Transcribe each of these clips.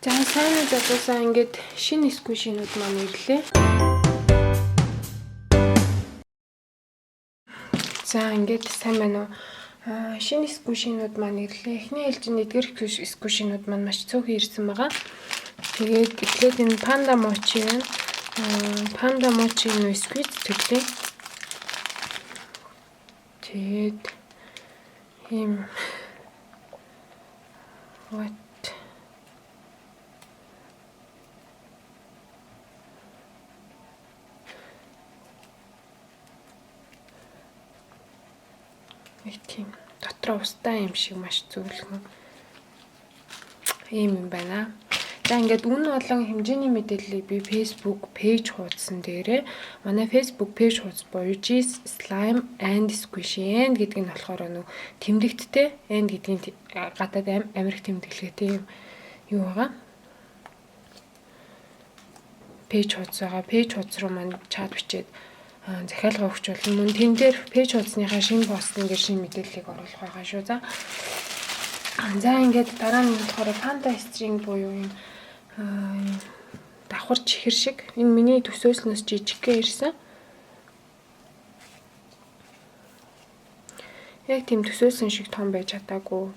За, сайн уу залуусаа, ингээд шинэ squishy-нууд маань ирлээ. За, ингээд сайн байна уу? Шинэ squishy-нууд маань ирлээ. Эхний ээлжинд эдгээр squishy-нууд маань маш цөөхөн ирсэн байгаа. Тэгээд эхлээд энэ панда mochi байна. Панда mochi нөө squeeze төрлийн. Тэгээд ийм what нэг тийм дотроо устай юм шиг маш зөөлхөн ийм юм байна. За, ингээд үн болон хэмжээний мэдээллийг би Facebook page хуудсан дээрээ, манай Facebook page хуудас буюу G's Slime and Squishy, and гэдэг нь болохоор нөө тэмдэгттэй, and гэдгийн гадаад Америк тэмдэглэгээтэй юм юу байгаа. Page хуудас байгаа. Page хуудас руу маань чат бичээд захиалга өгч болно. Мөн тэн дээр page хуудасныхаа шинэ постн дээр шинэ мэдээллийг оруулах байгаа шүү. За. За, ингээд дараа нь болохоор panda string буюу юм давхар чихэр шиг. Энэ миний төсөөснөөс жижигхэн ирсэн. Яг тийм төсөөсөн шиг том байж чадаагүй.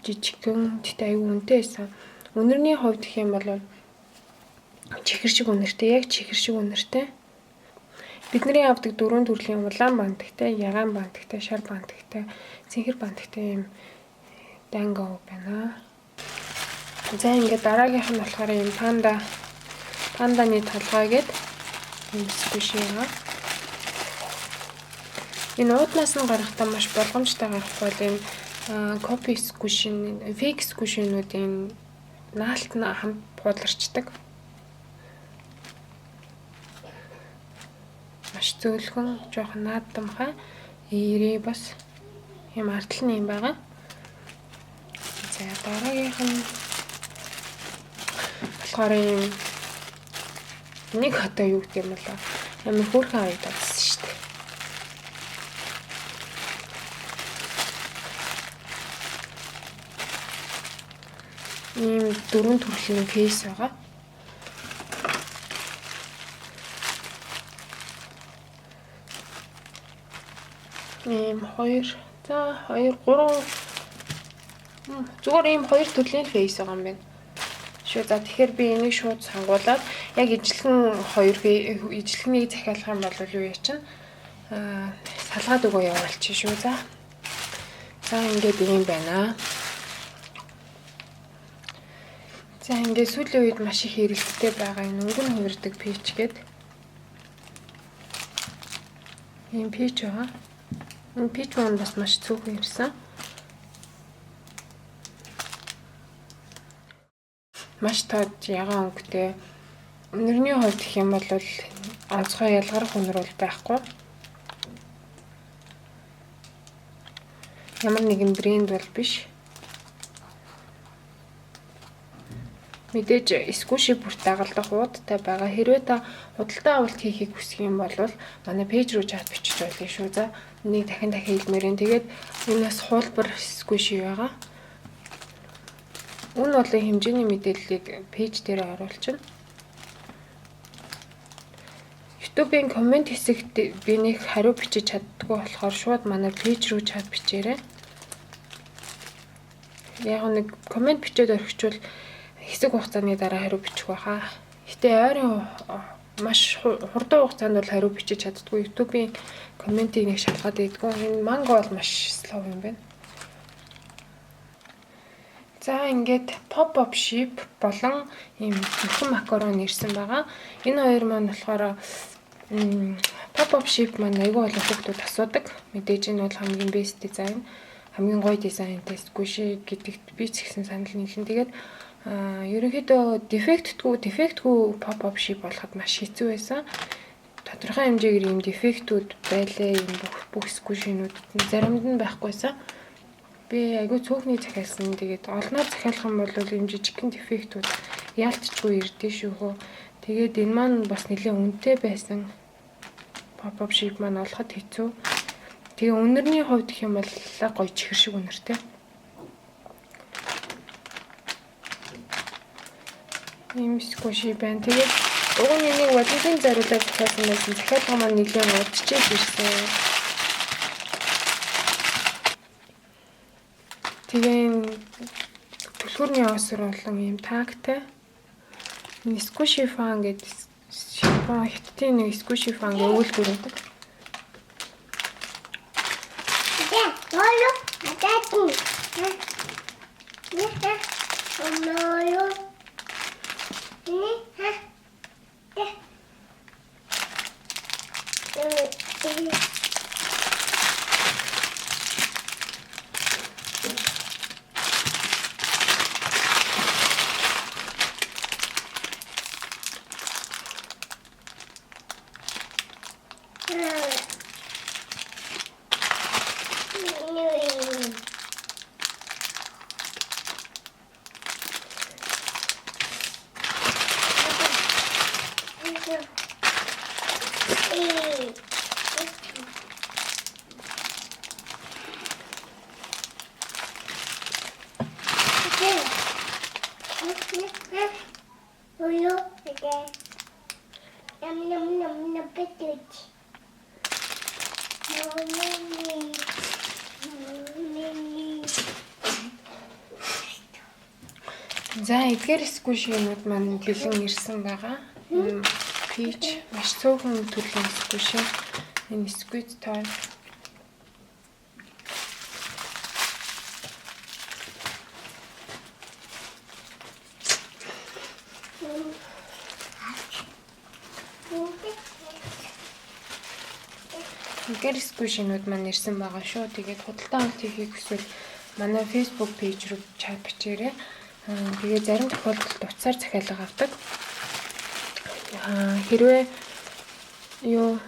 Жижигхэн, гэхдээ аюу үнэтэй байсан. Үнэрний хувьд гэх юм бол чихэр шиг үнэртэй, яг чихэр шиг үнэртэй. Бидний авдаг дөрвөн төрлийн улаан бантиктай, ягаан бантиктай, шар бантиктай, цэнхэр бантиктай юм dango байна. За, ингээд дараагийнх нь болохоор юм панданы толгой гээд юм squishy байгаа. Энэ ууднаас нь гарахдаа маш болгоомжтой гарахгүй бол энэ copy squishy, fake squishy-нуудын наалт нь хам буудларчдаг. Маш зөөлхөн, жоохон наадамхай. Ирээ бас юм ардтал нь юм байгаа. За, дараагийнх нь болохоор юм нэг одоо юу гэдэг юм болоо, амар хөөрхөн харагдаад шүү дээ. Ийм дөрвөн төрлийн case байгаа. Ийм хоёр, за, хоёр, гурван, зүгээр ийм хоёр төрлийн face байгаа юм байна. Шүү. За, тэгэхээр би энийг шууд сонгуулад яг ижилхэн хоёр ижилхнийг захиалах юм бол юу яа чинь салгаад өгөө явуулчих шүү. За. За, ингээд ийм байна. За, ингээд сүүлийн үед маш их эрэлттэй байгаа энэ өнгө нь хувирдаг peach гээд ийм peach байгаа. Энэ peach маань бас маш цөөхөн ирсэн. Маш тод ягаан өнгөтэй. Үнэрний хувьд гэх юм бол онцгой ялгарх үнэр бол байхгүй. Ямар нэгэн брэнд бол биш. Мэдээж squishy бүрт дагалдах уудтай байгаа. Хэрвээ та худалдаа авалт хийхийг хүсэх юм бол манай page рүү чат бичиж болно шүү. За, энийг дахин дахин хэлмээр юм. Тэгээд энэ бас хуулбар squishy байгаа. Үн болон хэмжээний мэдээллийг page дээр оруулчихна. YouTube-ийн comment хэсэгт би нэг хариу бичиж чаддаггүй болохоор шууд манай page рүү чат бичээрэй. Яг нэг comment бичээд орхичвол хэсэг хугацааны дараа хариу бичих байхаа. Гэтэ ойрын маш хурдан хугацаанд бол хариу бичиж чаддаггүй. YouTube-ийн comment ийг нэг шалгаад байдгүй. Энэ манго бол маш slow юм байна. За, ингээд pop up sheep болон ийм зүрхэн макарон ирсэн байгаа. Энэ хоёр маань болохоор pop up sheep маань айгүй олон хүүхдүүд асуудаг. Мэдээж энэ бол хамгийн best дизайн, хамгийн гоё дизайнтай squishy гэдэгт би ч гэсэн санал нийлнэ. Тэгээд ерөнхийдөө дефектгүй pop up sheep болоход маш хэцүү байсан. Тодорхой хэмжээгээр ийм дефектүүд байлаа, ийм бүх squishy-нуудад нь заримд нь байхгүйсэн. Би айгүй цөөхний захиалсан. Тэгээд олноор захиалах юм бол ийм жижигхэн дефектүүд яалтчгүй ирдээ шүү хөө. Тэгээд энэ маань бас нэлээд үнэтэй байсан. Pop up sheep маань олоход хэцүү. Тэгээ үнэрний хувьд гэх юм бол гоё чихэр шиг үнэртэй. Ийм squishy байна. Тэгээд уг нь энийг Валентин зориулаад захиалсан байсан. Захиалга маань нэлээд удажж ирсэн. Тэгээ энэ түлхүүрний осор болон ийм tag тай. Энэ squishy fan гэдэг Япон хятадын нэг squishy fan гэх өгүүлбэр байдаг. Боло атату. Нэ. Олоо. Нэ. Ха. Тэ. Э. За, эдгээр squishy юмуд маань бэлэн ирсэн байгаа. Peach маш цөөхөн төрлийн squishy. Энэ squid toy. Эдгээр squishy нууд маань ирсэн байгаа шүү. Тэгээд худалдаа авалт хийхийг хүсвэл манай Facebook page руу chat бичээрэй. Тэгээ зарим тохиолдолд утсаар захиалга авдаг. Хэрвээ юу